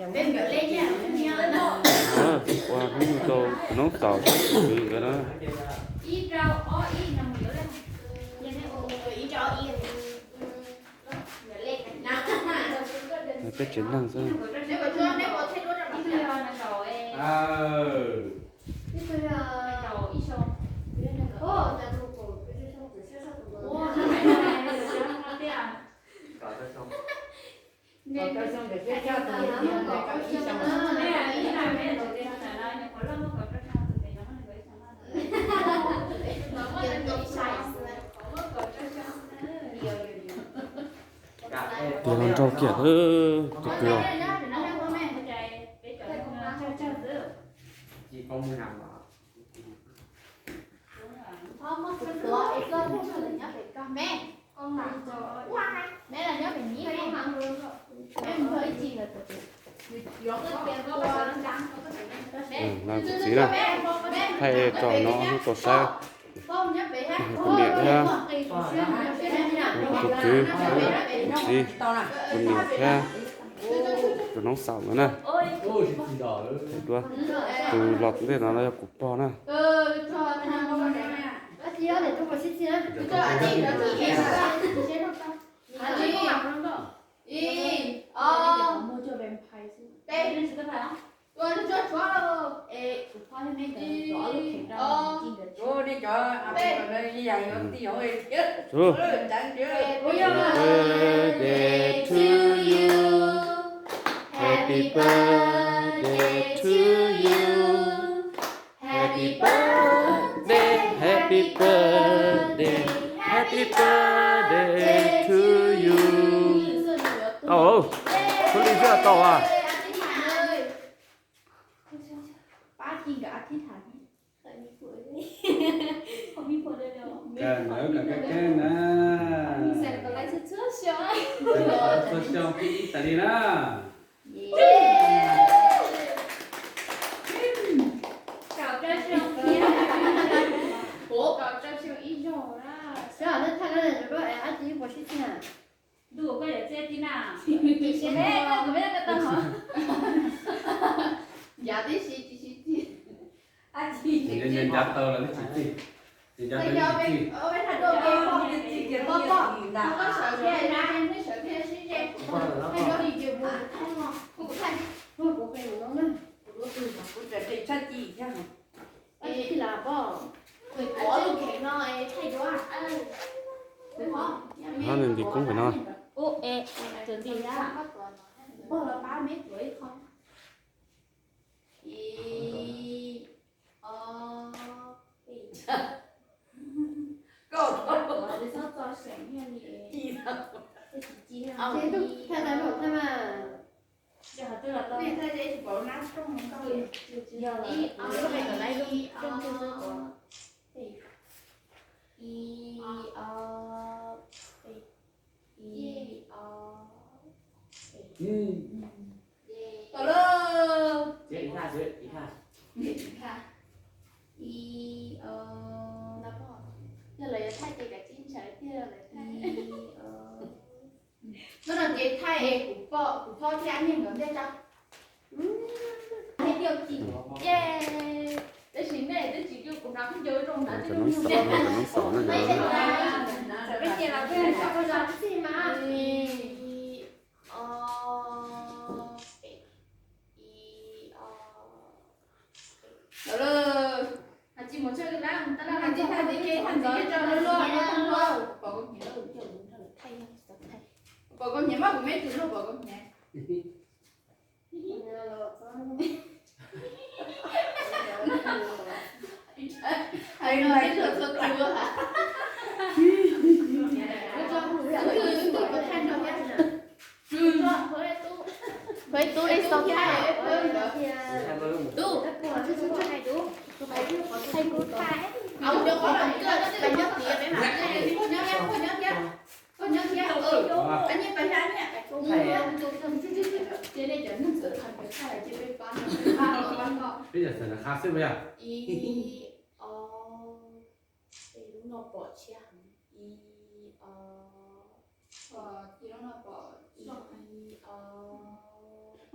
Ua hnub rau tus noob xaum thiab tus kwv nkawd na. Peb tsev neeg xwb. Tiav los nraug kiag tus kwv os. Txiv na, thaij rau no hnub tau saib. Kuv niam thiab kuv tus kwv, kuv txiv, kuv niam thiab tus noob xaum no na. Thaij duab, tus los ntej no yog kuv pog na. Happy birthday to you. Happy birthday, happy birthday, happy birthday to you. Tau, thub li xwb tau as. Kawg ntawd kawg kawg na. Txhua xyoo pib ib tas li na. Ncav tau los tsis txij, ncav tau tsis txij. Hab nws ntim koob pem no. Tau lawm. Yog lawv yuav thaij ces kav tsij ntshai tiag lawv thaij. Hnub no ces thaij es kuv pom kuv phob thiab Ab Nyiag nkawd ntiaj teb. Thaij tiaj ci, tab sis nej twb tsis ncua kuv hnav khaub ncaws zoo hnav twb zoo. Peb ces los peb tsis mas. Tsis mus tshaj lab mus tab laj tib thaj tib ke thaj ntxiv rau lub lub. Pom koj nyiam mas kuv me tsis luag pom koj nyiam. Hais no ib txhua tus ha. Peb tub li xau thaij. Tub, thaij kuv thaij. Nyob tiag, nyob tiag. Koj nyob thiab, Ab Nyiag pais thiab, Ab Nyiag. Ces nej cov neeg txawv thaij, cov thaij ces peb pab, peb pab, pab koj. Peb cov txawv qha xwb puas yog? Ib, ob, peb, lub no pom tshiab heev. Ib, ob, ib, ob,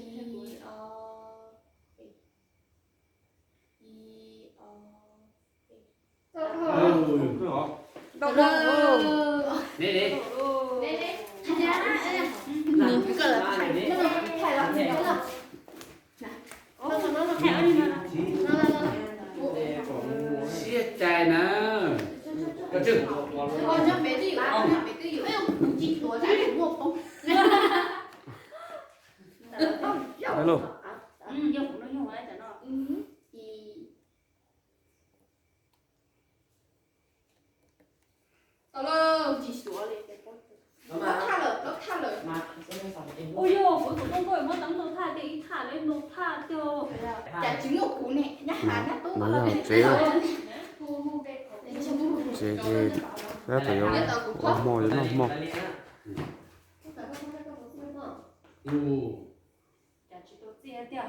Ib, ob, peb. Ib, ob, peb. Tau lawm. Siab cai na. Hello. Ua yog kuv tus tub nkauj muab teeb ntaus thaj tiag, ib thaj lawv ntaus thaj tiag. Cas tsis muaj kuv ne, nyob hauv tsev, tsev ces peb tau yuav ua hmo yuav noj hmo. Cas tsis tau txij tiag.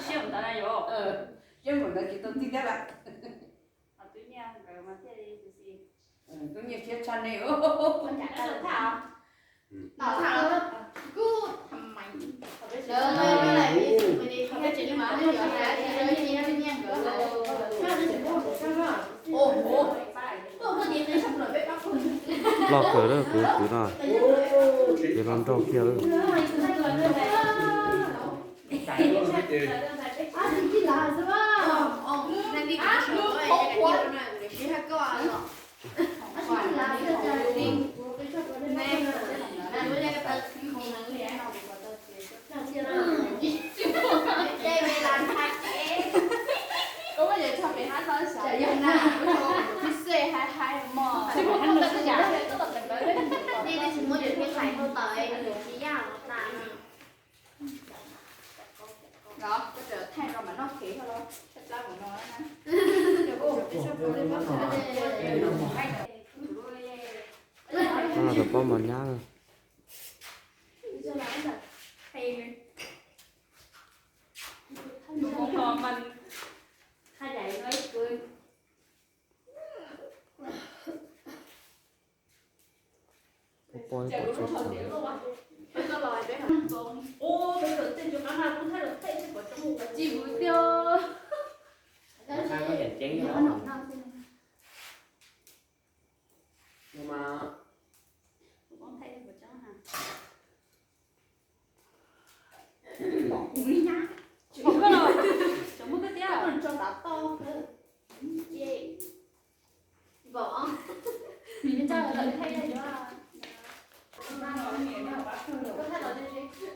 Siab mus ntawd na yom. Siab mus ntawd tsis tau txij thiab lawm. Tub Nyiaj nkawd mas thiaj li tub Nyiaj thiab tshaj nej. Kuj tham mas. Loj kawg lawm kuv kwv no, ces los nraug kiag lawm. Tus poj mas nyab. Poj poj ib qho tshua tshua.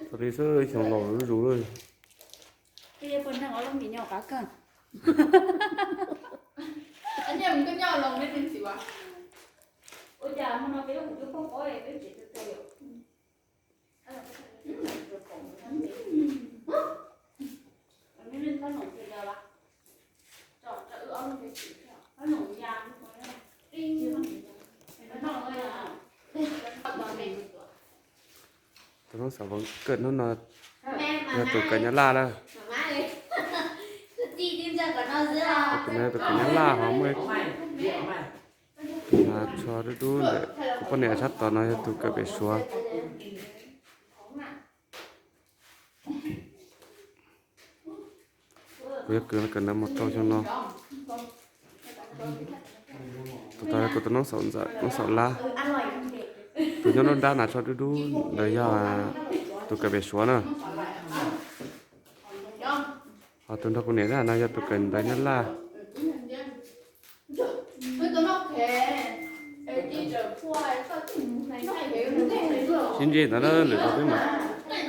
Tau li xwb xyoo laus zuj zus lawm. Tus noob xaum kawm hnub no yog tus kawm Nyab Laj na. Tus no yog tus kawm Nyab Laj ho muaj tus nas tsho dub dub ntawm kuv poj niam sab tod no yog tus kawm pem Suav. Kuv yog kawm kawm ntawv mus tau xyoo no. Tus tod yog kuv tus noob xaum ntxawm, noob xaum lab. Tus nyob nruab nrab nas tsho dub dub ntawd yog tus kawm pem Suav na. Ho tus nrog kuv niam no yog tus kawm ntawv Nyab Laj. Sib ntsib ntawd lwm zaus peb mam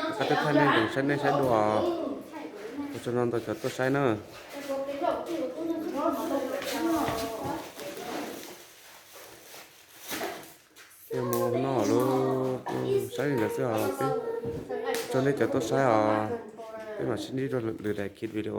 rov qab tuaj thaij nej zoo saib nej saib dua. Ua tsaug ntau ntau cov tuaj saib na. Mus no lub saib li ntawd xwb os. Ua tsaug nej cov tuaj saib os. Peb mam sib ntsib rau lwm daim video.